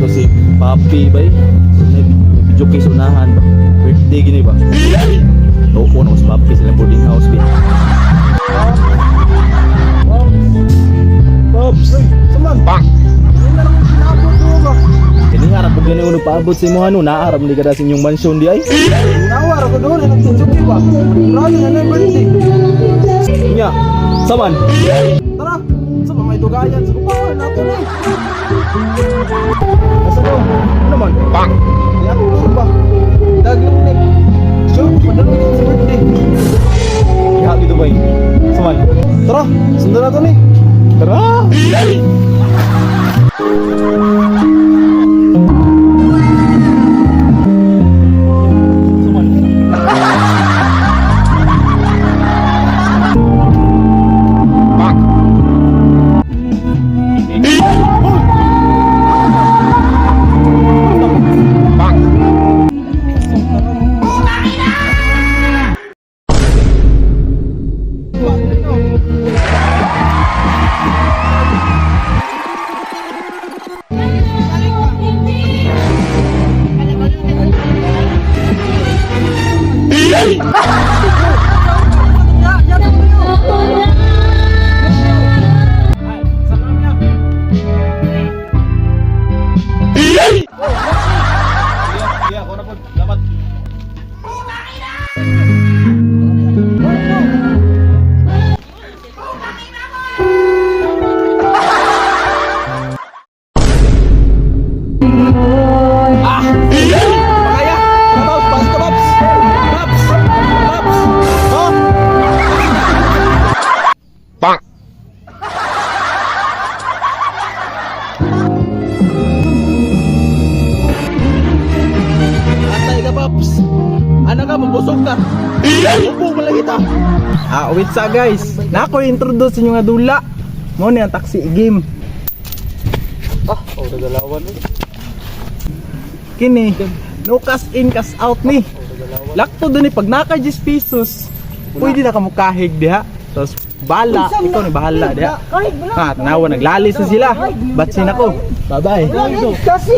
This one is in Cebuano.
To si Papi bay. May video case unahan ba. Birthday gini ba. Tuko na ko si Papi sa ilang boarding house bi. Pops! Saman. Bang. Ano na pinabot mo ba? Kini harap ko gani uno paabot sa imo ano naarap ni kada sa inyong mansion di ay. Nawar ako doon ay nagtutsuki ba? Grabe na na yung birthday. Nya, saman. Tara, sa mga itugayan sa kupawan nato na eh. Asa ko? Ano man? Bang. Kaya ako doon ba? Daglong ni. Sure, padalo sa birthday. Iha dito bay. Saman. Tara, sundan nato ni. Tara! Saman. Iya, ako na po. Salamat. Ah! Makaya! Paps! Paps ka, Paps! Paps! Paps! Oh! Atay ka, Paps! Ano ka, mabusog ka! Upo mo lang kita! Ah, wait sa guys. Na ako introduce inyo nga dula. Mo ni ang taxi game. Ah, oh, nagalawan eh. Kini, no cash in, cash out ni. Lakto dun ni pag naka 10 pesos, pwede na ka mukahig diha. Tapos bala, ikaw ni bahala diha. Ah, tanawa naglalis na sila. Batsin ako. Bye-bye. Kasi